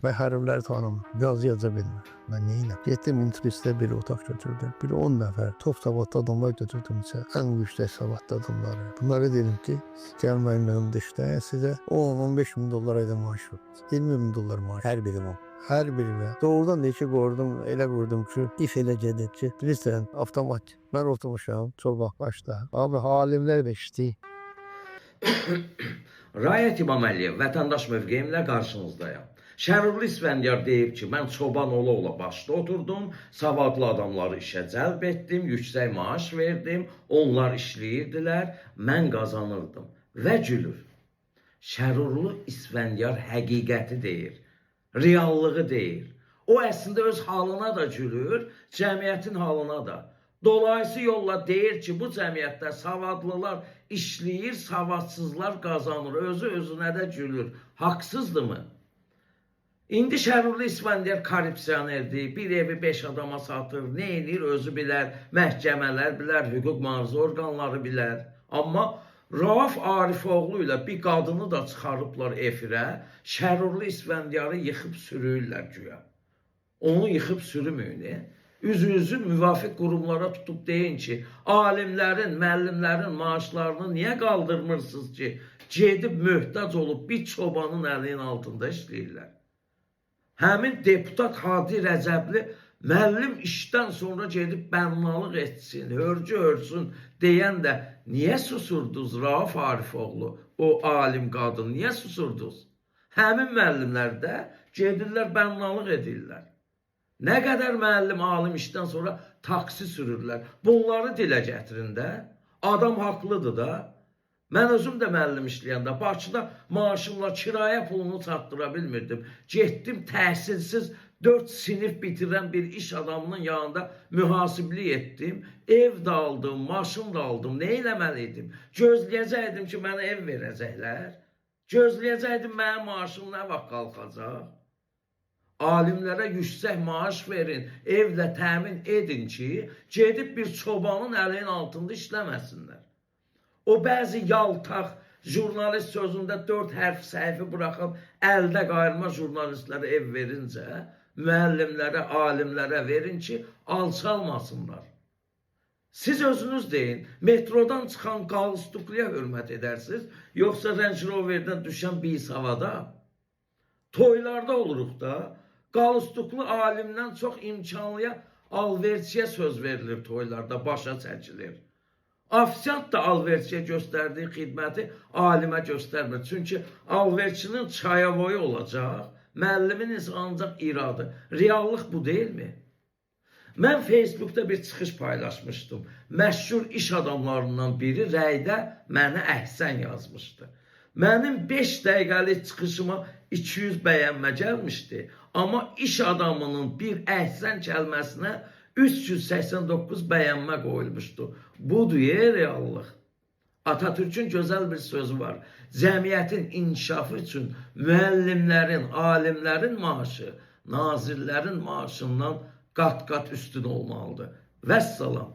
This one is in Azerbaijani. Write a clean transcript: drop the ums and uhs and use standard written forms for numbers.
Mən hərfləri tanımıram. Yazı yaza bilmirəm. Mən neynəm? Getdim inturistə bir otaq götürdüm. Bir 10 nəfər top savadlı adamlar götürdüm isə ən yüksək savadlı adamları. Bunlara dedim ki, gəlin mənim yanımda işləyin, sizə 10-15 min dollar ayda maaş var. 20 min dollar maaş. Hər birim o. Hər birinə. Doğrudan da işi qurdum, elə qurdum ki, iş elə gedir ki, bilirsən, avtomat. Mən oturmuşam, çolaq başda. Abi alimlər də işləyir. Rayət İmaməliyev, vətəndaş mövqeyimlə qarşınızdayam. Şərurlu İsfəndiyar deyib ki, mən çoban ola-ola başda oturdum, savadlı adamları işə cəlb etdim, yüksək maaş verdim, onlar işləyirdilər, mən qazanırdım və gülür. Şərurlu İsfəndiyar həqiqəti deyir, reallığı deyir. O əslində öz halına da gülür, cəmiyyətin halına da. Dolayısı yolla deyir ki, bu cəmiyyətdə savadlılar işləyir, savadsızlar qazanır, özü özünə də gülür. Haqsızdırmı? İndi Şərurlu İsfəndiyar korrupsionerdir, bir evi 5 adama satır, nə eləyir özü bilər, məhkəmələr bilər, hüquq mühafizə orqanları bilər. Amma Rauf Arifoğlu ilə bir qadını da çıxarıblar efirə, Şərurlu İsfəndiyarı yıxıb sürüyürlər güya. Onu yıxıb sürməyin. Üzünüzü müvafiq qurumlara tutub deyin ki, alimlərin, müəllimlərin maaşlarını niyə qaldırmırsınız ki, gedib möhtac olub bir çobanın əlinin altında işləyirlər. Həmin deputat Hadi Rəcəbli müəllim işdən sonra gedib bənnalıq etsin, hörgü hörsün deyən də niyə susurdunuz Rauf Arifoğlu, o alim qadın, niyə susurdunuz? Həmin müəllimlər də gedirlər bənnalıq edirlər. Nə qədər müəllim alim işdən sonra taksi sürürlər. Bunları dilə gətirin də. Adam haqlıdır da. Mən özüm də müəllim işləyəndə Bakıda maaşımla kirayə pulunu çatdıra bilmirdim. Getdim təhsilsiz 4 sinif bitirən bir iş adamının yanında mühasiblik etdim. Ev də aldım, maşın da aldım. Nə eləməli idim? Gözləyəcəkdim ki, mənə ev verəcəklər. Gözləyəcəkdim mənim maaşım nə vaxt qalxacaq. Alimlərə yüksək maaş verin, evlə təmin edin ki, gedib bir çobanın əlinin altında işləməsinlər. O bəzi yaltaq jurnalist sözündə 4 hərf səhvi buraxıb əldə qayırma jurnalistlərə ev verincə, müəllimlərə, alimlərə verin ki, alçalmasınlar. Siz özünüz deyin, metrodan çıxan qalstukluya hörmət edərsiniz, yoxsa Range Rover'dən düşən bisavada? Toylarda oluruq da, qalstuklu alimdən çox imkanlıya alverçiyə söz verilir toylarda, başa çəkilir. Ofisiant da alverçiyə göstərdiyi xidməti alimə göstərmir. Çünki alverçinin çayavoyu olacaq, müəllimin isə ancaq iradı. Reallıq bu deyilmi? Mən Facebookda bir çıxış paylaşmışdım. Məşhur iş adamlarından biri rəydə mənə əhsən yazmışdı. Mənim 5 dəqiqəlik çıxışıma 200 bəyənmə gəlmişdi. Amma iş adamının bir əhsən kəlməsinə 389 bəyənmə qoyulmuşdu. Budur reallıq. Atatürk'ün gözəl bir sözü var. Cəmiyyətin inkişafı üçün müəllimlərin, alimlərin maaşı nazirlərin maaşından qat-qat üstün olmalıdır. Vəssalam.